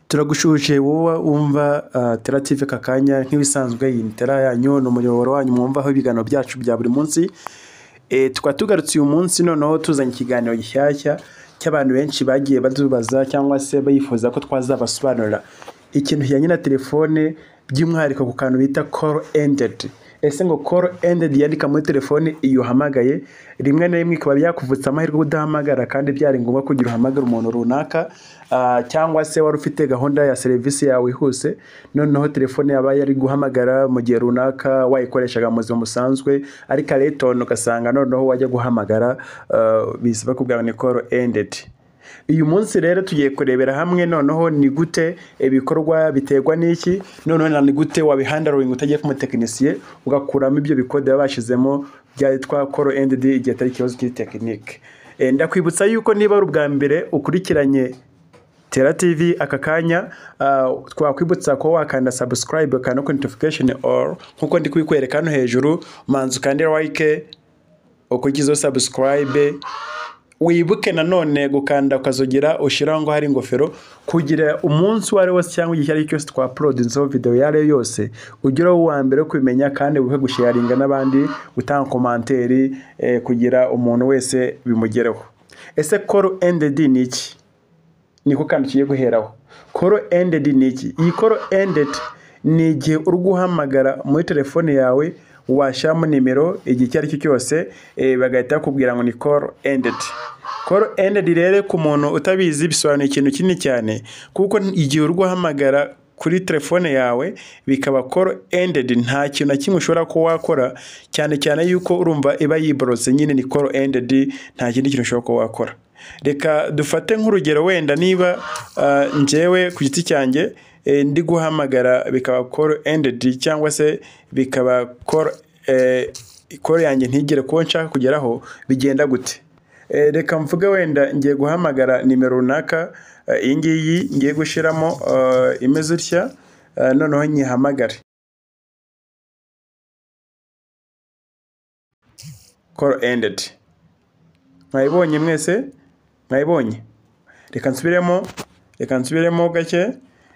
Turagushuje wowe wumva Tera TV aka kanya. Nk'ibisanzwe, iyi ni Tera yanyu, ni umuyoboro wanyu mwumvaho ibiganiro byacu bya buri munsi. Tukaba tugarutse uyu munsi noneho tuzanye ikiganiro gishyashya cy'abantu benshi bagiye badubaza cyangwa se bifuza ko twazabasobanurira ikintu kijyanye na telefone, by'umwihariko ku kantu bita call ended. Ese ngo call ended yandika muri telefone iyo uhamagaye, rimwe na rimwe ikaba byakuvutsa amahirwe udahamagara kandi byari ngombwa kugira uhamagare umuntu runaka, cyangwa se wari ufite gahunda ya serivisi yawe ihuse, noneho telefone yaba yari guhamagara mu gihe runaka wayikoreshaga mu buzima busanzwe, ariko ringtone ugasanga noneho wajya guhamagara bisaba kubwira ni call ended. Uyu munsi rero tugiye kurebera hamwe noneho ni gute ibikorwa biterwa n'iki, noneho na ni gute wabihandlinga utagiye ku mutekinisiye, ugakuramo ibyo bikode baba bashyizemo byitwa call ended igihe atari ikibazo kiri tekinike. Ndakwibutsa yuko niba ari ubwa mbere ukurikiranye Tera TV aka kanya, twakwibutsa ko wakanda subscribe, ukanda no notification all nkuko ndi kubikwereka hano hejuru. Manza ukande like, ukurikizeho subscribe, wibuke nanone gukanda ukazogera ushyiraho ngo hari ingofero, kugira umunsi uwo ari wose cyangwa igihe icyo ari cyo cyose twauploadinzeho video iyo ari yo yose ugire uwa mbere wo kubimenya, kandi wibuke gusharinga n'abandi, gutanga commentaire, kugira umuntu wese bimugereho. Ese call ended ni iki? Niko kandi tugiye guheraho. Call ended ni iki? Iyi call ended ni igihe uri guhamagara muri telefone yawe, washyiramo nimero igihe icyo ari cyo cyose, bagahita bakubwira ngo ni call ended. Call ended rero, ku muntu utabizi, bisobanuye ikintu kinini cyane, kuko igihe uri guhamagara kuri telefone yawe bikaba call ended, nta kintu na kimwe ushobora kuba wakora, cyane cyane yuko urumva iba yiborotse nyine, ni call ended, nta kindi kintu ushobora kuba wakora. Reka dufate nk'urugero, wenda niba njyewe ku giti cyanjye ndi guhamagara bikaba call ended, cyangwa se bikaba call yanjye ntigere kuwo nshaka kugeraho, bigenda gute? Reka mvuge wenda ngiye guhamagara nimero runaka, iyi ngiyi ngiye gushyiramo imeze utya, noneho nyihamagare, call ended. Mwayibonye mwese? Mwayibonye? Reka nsubiremo gake.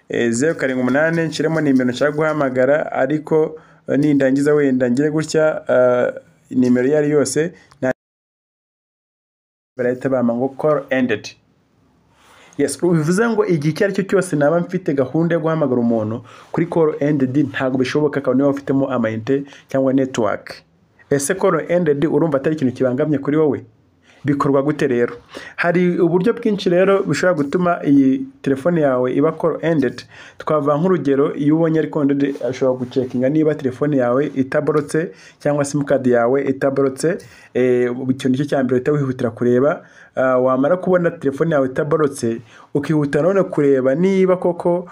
078, nshyiremo nimero nshaka guhamagara, ariko nindangiza wenda ngire gutya, nimero iyo ari yose barahita bampa ngo call ended. Yes, bivuze ngo igihe icyo ari cyo cyose naba mfite gahunda yo guhamagara umuntu kuri call ended, ntabwo bishoboka, akaba niba ufitemo amayinite cyangwa network. Ese call ended urumva atari ikintu kibangamye kuri wowe? Bikorwa gute rero? Hari uburyo bwinshi rero bishobora gutuma iyi telefone yawe iba call ended. Twavuga nk'urugero, iyo ubonye ari call ended, ushobora gucheckinga niba telefone yawe itaborotse cyangwa simukadi yawe itaborotse. Icyo nicyo cya mbere uhita wihutira kureba. Wamara kubona telefone yawe itaborotse, ukihutira none kureba niba koko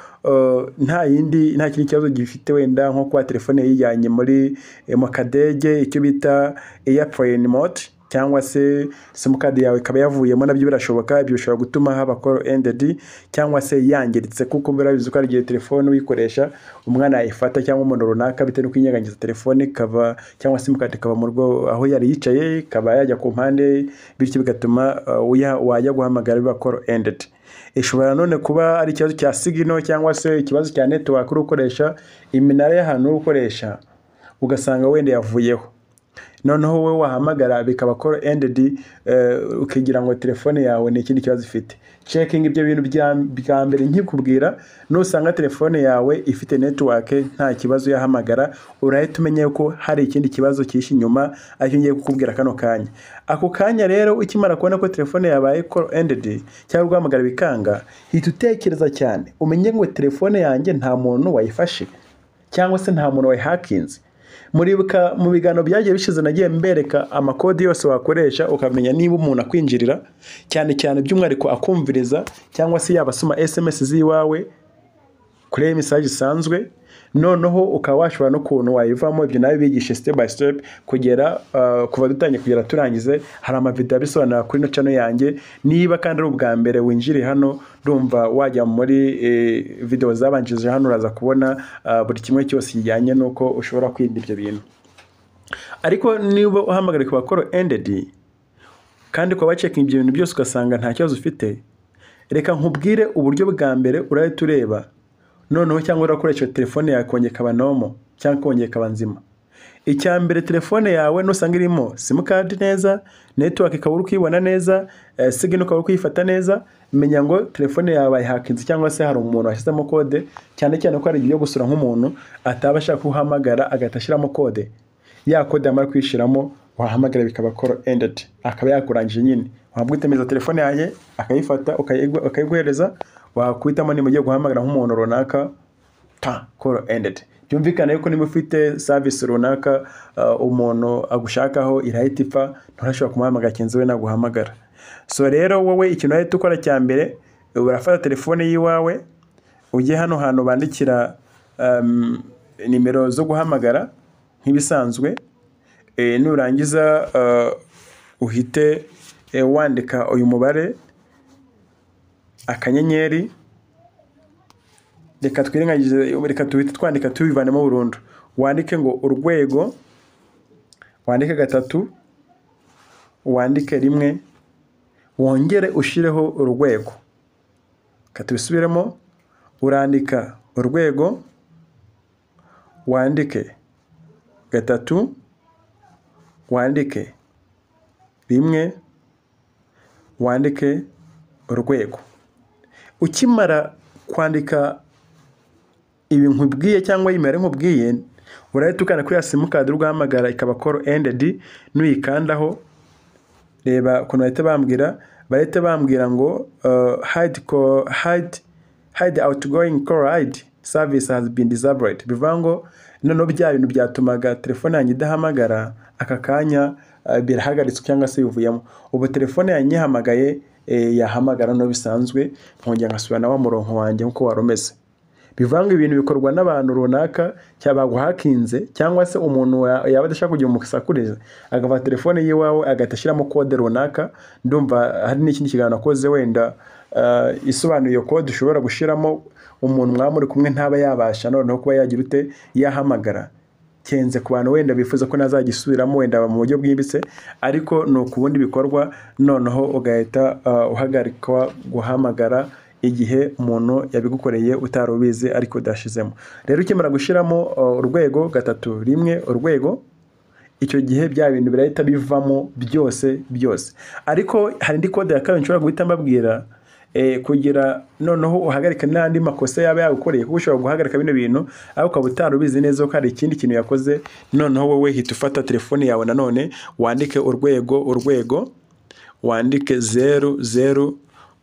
nta yindi, nta kindi kibazo gifite, wenda nko kuba telefone yijyanye muri mu kadege, icyo bita airplane mode, cyangwa se simukadi yawe ikaba yavuyemo, nabyo birashoboka. Ibyo bishobora gutuma haba call ended, cyangwa se yangiritse, kuko birabizi ko hari igihe telefone uyikoresha umwana yayifata cyangwa umuntu runaka, bitewe n'uko inyeganyiza telefone ikava cyangwa simukadi ikava mu rugo aho yari yicaye, ikaba yajya ku mpande, bityo bigatuma wajya guhamagara biba call ended. Ishobora none kuba ari ikibazo cya signal cyangwa se ikibazo cya network uri gukoresha, iminara y'ahantu uri gukoresha ugasanga wenda yavuyeho, noneho wowe wahamagara bikaba call ended, ukigira ngo telefone yawe ni ikindi kibazo ifite. Checking ibyo bintu bya mbere nkikubwira. Nusanga telefone yawe ifite network, nta kibazo yahamagara, urahita umenya ko hari ikindi kibazo cyihishe inyuma, aricyo ngiye kukubwira kano kanya. Ako kanya rero, ukimara kubona ko telefone yabaye call ended cyangwa guhamagara bikanga, hita utekereza cyane, umenye ngo telefone yanjye nta muntu wayifashe cyangwa se nta muntu wayihakinze. Muribuka mu biganiro byagiye bishize nagiye mbereka amakode yose wakoresha ukamenya niba umuntu akwinjirira, cyane cyane by'umwihariko akumviriza, cyangwa se yaba asoma SMS z'iwawe kuri message isanzwe, noneho ukaba washobora n'ukuntu wayivamo. Ibyo nawe bigishe step by step kugera kuva dutangiye kugera turangize. Hari amavideo abisobanura kuri ino channel yanjye. Niba kandi ari ubwa mbere winjiriye hano, ndumva wajya muri video zabanjirije hano, uraza kubona buri kimwe cyose kijyanye n'uko ushobora kwirinda ibyo bintu. Ariko niba uhamagara ku call ended kandi ukaba wacheckinga ibyo bintu byose ugasanga nta kibazo ufite, Reka nkubwire uburyo bwa mbere urahita ureba noneho, cyangwa urakoresha telefone yawe ikongera ikaba normal cyangwa ikongera ikaba nzima. Icya mbere, telefone yawe nusanga irimo SIM card neza, network ikaba uri kuyibona neza, signal ukaba uri kuyifata neza, menya ngo telefone yawe bayihakinze cyangwa se hari umuntu washyizemo code, cyane cyane ko hari igihe gusura nk'umuntu ataba ashaka guhamagara agahita ashyiramo code. Ya code yamara kuyishyiramo, wahamagara bikaba call ended, akaba yakurangije nyine. Wamwitemeza telefone yanjye akayifata, akayiguhereza, wakwitamo niba ugiye guhamagara nk'umuntu runaka, ta call ended. Byumvikane yuko niba ufite service runaka umuntu agushakaho, irahita ipfa, nturashobora kumuhamagara kenzi we naguhamagara. So rero wowe ikintu urahita ukora cya mbere, urafata telefone y'iwawe, ujye hano hantu bandikira nimero zo guhamagara nk'ibisanzwe. Nurangiza uhite wandika uyu mubare akanyenyeri. Reka twirengagize, reka tuhite twandika tubivanemo burundu. Wandike ngo urwego, wandike 3, wandike 1, wongere ushireho urwego. Reka tubisubiremo, urandika urwego, wandike 3, wandike 1, wandike urwego. Ukimara kwandika ibi nkubwiye cyangwa imibare nkubwiye, urahita ukanda kuri ya SIM card uri guhamagara ikaba call ended. Nuyikandaho, reba ukuntu bahita bambwira. Bahita bambwira ngo hide outgoing call ID service has been disabled. Bivuga ngo noneho bya bintu byatumaga telefone yanjye idahamagara aka kanya birahagaritswe cyangwa se bivuyemo. Ubu telefone yanjye ihamagaye, yahamagara no bisanzwe, nkongera ngasubira na wa murongo wanjye nk'uko wari umeze. Bivuga ngo ibintu bikorwa n'abantu runaka cyangwa baguhakinze, cyangwa se umuntu yaba adashaka kugira umusakuriza, agafata telefone y'iwawe agahita ashyiramo code runaka. Ndumva hari n'ikindi kiganiro nakoze wenda isobanuye iyo code ushobora gushyiramo, umuntu mwaba muri kumwe ntaba yabasha noneho kuba yagira ute, yahamagara kenze. Ku bantu wenda bifuza ko nazagisubiramo wenda mu buryo bwimbitse, ariko ni uku bundi bikorwa, noneho ugahita uhagarikwa guhamagara igihe umuntu yabigukoreye utari ubizi ariko udashizemo. Rero ukimara gushyiramo urwego 3 1 urwego, icyo gihe bya bintu birahita bivamo byose byose. Ariko hari indi code ya kabiri nshobora guhita mbabwira, kugira noneho uhagarike n'andi makosa yaba yagukoreye, kuko ushobora guhagarika bino bintu ariko ukaba utari ubizi neza ko hari ikindi kintu yakoze. Noneho wowe hita ufata telefone yawe nanone, wandike urwego urwego, wandike 0 0,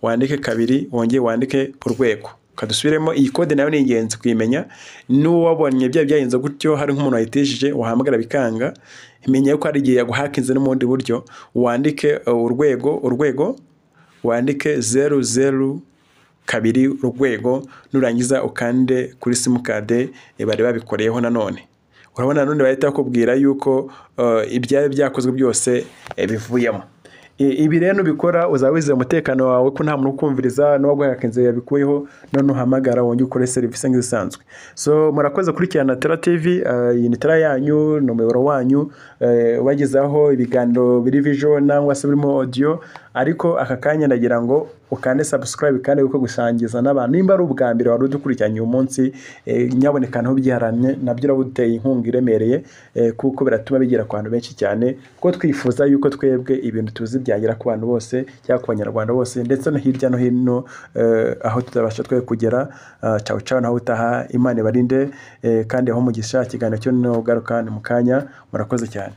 wandike 2, wongere wandike urwego. Kadusubiremo, iyi code nayo ni ingenzi kuyimenya. N'uwabonye bya byagenze gutyo, hari nk'umuntu wayitishije, wahamagara bikanga, menya ko hari igihe yaguhakinze no mu bundi buryo. Wandike urwego urwego, wandike 0 0 2 urwego, nurangiza ukande kuri SIM card bari babikoreyeho. Nanone urabona nanone bahita bakubwira yuko ibyari byakozwe byose bivuyemo. Ibi rero nubikora uzaba wizeye umutekano wawe ko nta muntu ukumviriza, n'uwaguhakinze yabikuyeho, none uhamagara wongere ukore serivisi nk'izisanzwe. So murakoze kurikirana Tera TV. Iyi ni Tera yanyu, ni umuyoboro wanyu ubagezaho ibiganiro biri visual nangwa se birimo audio. Ariko aka kanya ndagira ngo ukande subscribe kandi uko gusangiza n'abantu. Nimba ari ubwa mbere wari udukurikiranye uyu munsi, nyaboneka ntubyiharamye, nabyo urabuteye inkunga iremereye, kuko biratuma bigera ku bantu benshi cyane, kuko twifuza yuko twebwe ibintu tuzi byagera ku bantu bose cyangwa ku banyarwanda bose, ndetse no hirya no hino aho tutabasha twe kugera. Ciao ciao, naho utaha. Imana ibarinde kandi aho umugisha. Ikiganiro cyo no garuka ni mu kanya. Murakoze cyane.